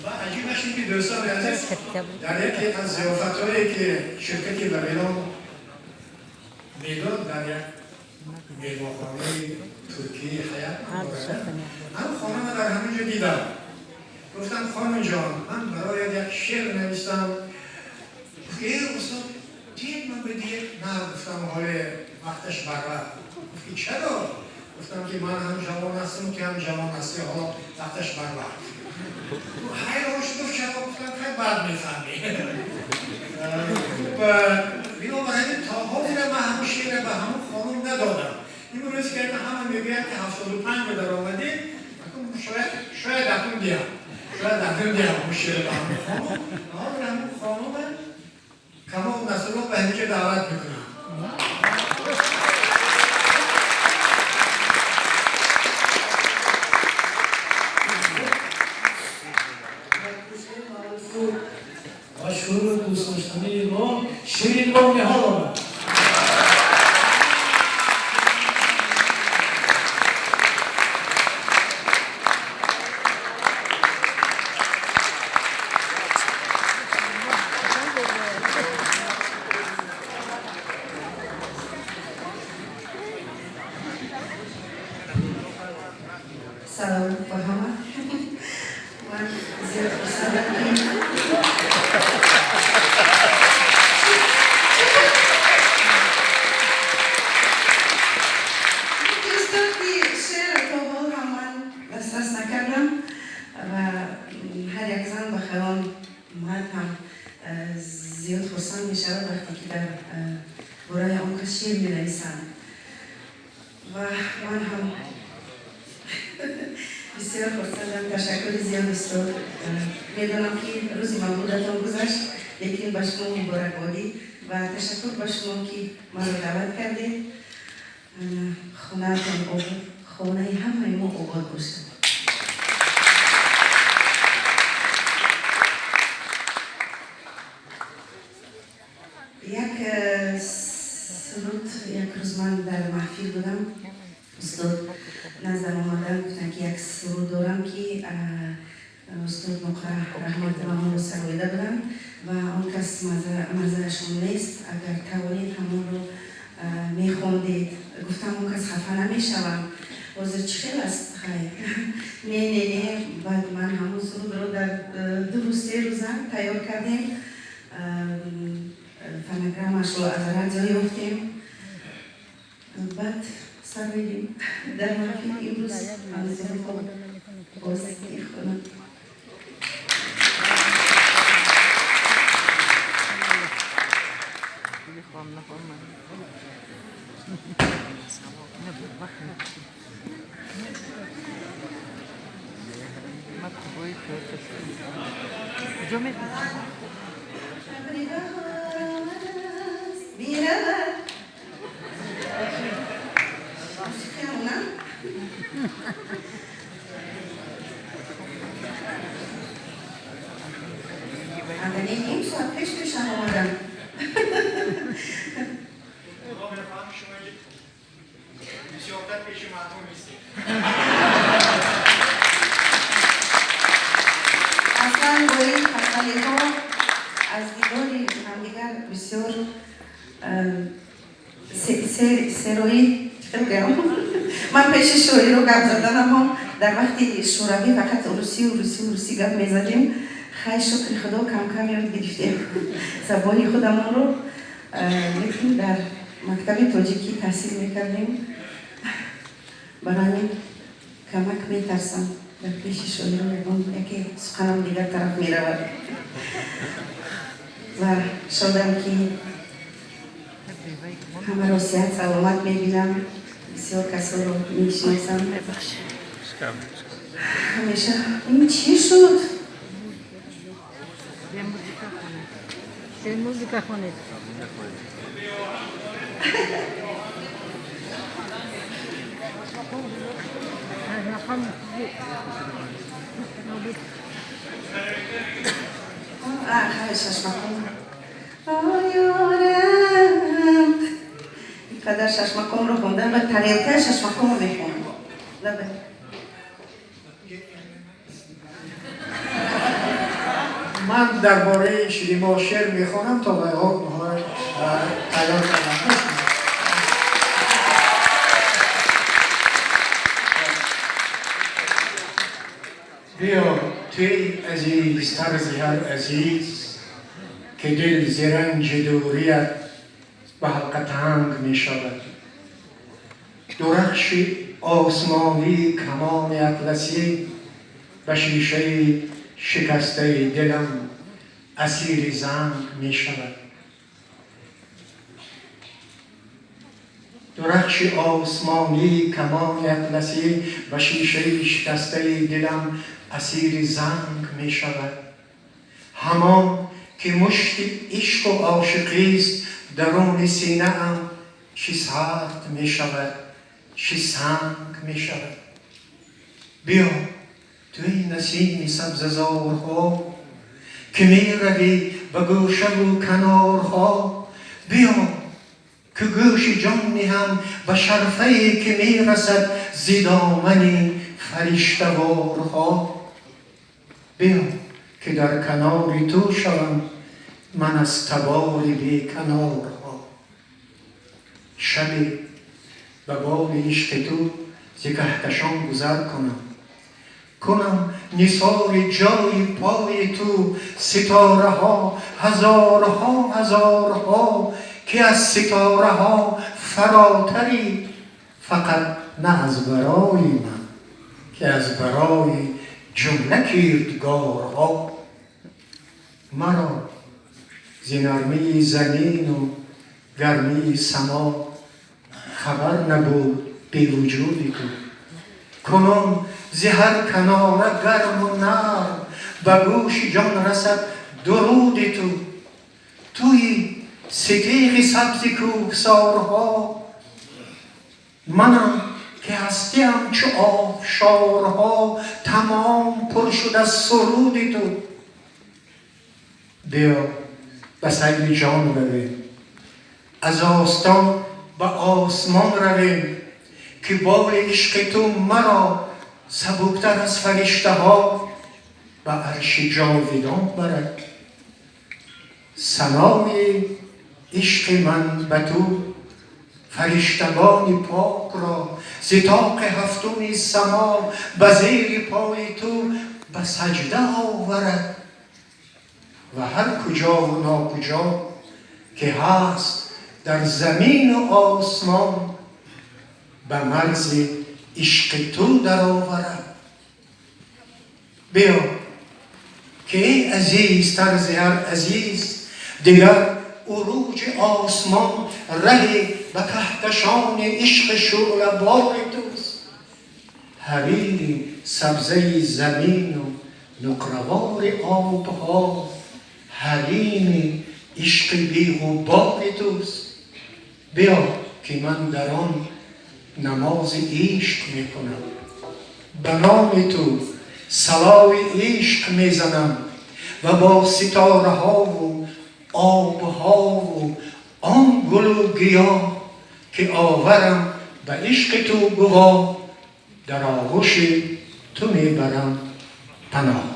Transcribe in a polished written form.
و عجیبش این که دوستان عزیز، در یکی از ضیافت‌هایی که شرکت بابلون میداد، در یک میهمانخانه ترکیه حیات، من خانم در همینجا دیدم. گفتم خانم جان، من برای یک شعر نوشتم. گفت که ای استاد، دید من به دیگه. نه، گفتم حال وقتش بر. گفت که چرا؟ گفتم که من هم جوان هستم که هم جوان هستی، حالا وقتش بر وقت. حیران شد، گفت چرا؟ گفتم خیلی بعد میفهمی. بنابراین تا حاضر من همون شعر به همون خانم ندادم. امروز که همه میگوید که 75 به در آمدید، شاید اکنون دیم، شاید اکنون دیم همون شعر به همون خانم. حاضر همون خانم کمال نصرالله به همینجا دعوت میکنم. مشهور دوست داشتنی ما، شیرین با نهال آمد. سلام به همه. من زیاد خرسندم که دوستان که شعر تا حال هم من دسترس نکردم و هر یک زن به خیال مرد هم زیاد خرسند می شود وقتی که در برای آن کس شعر می نویسند و من هم بسیار خرسندم. تشکر زیاد استاد. میدانم که روز مولودتان گذشت، لیکن به شما مبارکبادی و تشکر به شما که مرا دعوت کردید. خونهتان آباد، خانه همه ما آباد باشد. یک سرود، یک روز من در محفل بودم، استاد نزدم آمدن، گفتن که یک سرود دارم که استاد نقره رحمت الله رو سرویده بودن و آن کس مزهشون نیست، اگر توانید همون رو میخوندید. گفتم اون کس خفه نمیشوم، حاضر چی خیل است؟ خیر، نه نه نه. بعد من همون سرود رو در 2 روز 3 روزه تیار کردیم، فونوگرامش رو از رادیو یافتیم، بعد سرویدیم در محفل. امروز هم سرود باز میخونم. ابر بهار آمده است میرود. موسیقی همونه. اولین نیم ساعت پیش پیشم آمدم. ما می‌فهمم شما بسیارتر پیش مردم نیستید. اصلا با این تسلی ها از دیدار همدیگر بسیار سرایی چطور گم. من پیش شوری رو گپ زدنم هم در وقتی شوروی فقط روسی و روسی و روسی گپ میزدیم. خیلی شکر خدا کم کم یاد گرفتیم زبانی خودمون رو، لیکن در مکتب تاجیکی تحصیل میکردیم، برای همین کمک میترسم در پیش شوری رو یگان یکی سخنم دیگر طرف میرود. و شادم که همه را صحت سلامت میبینم. بسیار کسا رو میشناسم همیشه. این چی شد؟ موزیکا خونید. آه، شش مقام. آیارم Қадар шашмақомро хондан ва тарелкаи шашмақомро мехонам. Ман дар бораи Ширинмоҳ шеър мехонам то вайҳо онҳоро тайёр кардам. Биё туи азизтар зи ҳар азиз, ки дил зи ранҷи дурият ба ҳалқа танг мешавад. Дурахши осмонии камони атласӣ ба шишаи шикастаи дилам асири занг мешавад. Дурахши осмонии камони атласӣ ба шишаи шикастаи дилам асири занг мешавад. Ҳамон ки мушти ишқу ошиқист даруни синаам чӣ сард мешавад, чӣ санг мешавад. Биё туи насими сабзазорҳо, ки меравӣ ба гӯшаву канорҳо. Биё ки гӯши ҷон ниҳам ба шарфае ки мерасад зи домани фариштаворҳо. Биё ки дар канори ту шавам ман аз табори беканорҳо. Шабе ба боли ишқи ту зи каҳкашон гузар кунам, кунам нисори ҷои пои ту ситораҳо ҳазорҳо ҳазорҳо, ки аз ситораҳо фаротарӣ, фақат на аз барои ман, ки аз барои ҷумла кирдгорҳо. Маро зи нармии замину гармии само хабар набуд бевуҷуди ту. Кунун зи ҳар канора гарму нарм ба гӯши ҷон расад дуруди ту. Туи ситиғи сабзи кӯҳсорҳо, манам ки ҳастиам чу обшорҳо тамом пур шуд аз суруди ту. Биё ба сайри ҷон равем, аз остон ба осмон равем, ки боли ишқи ту маро сабуктар аз фариштаҳо ба арши ҷовидон барад. Санои ишқи ман ба ту фариштагони покро зи тоқи ҳафтуми само ба зери пои ту ба саҷда оварад. Ва ҳар куҷову нокуҷо ки ҳаст дар замину осмон ба марзи ишқи ту дароварад. Биё ки эй азизтар зи ҳар азиз, дигар уруҷи осмон раҳе ба каҳкашони ишқи шӯълабори туст. Ҳарири сабзаи замину нуқравори обҳо ҳарими ишқи беғубори туст. Биё ки ман дар он намози ишқ мекунам, ба номи ту салои ишқ мезанам ва бо ситораҳову обҳову он гулу гиёҳ ки оварам ба ишқи ту гувоҳ, дар оғӯши ту мебарам паноҳ.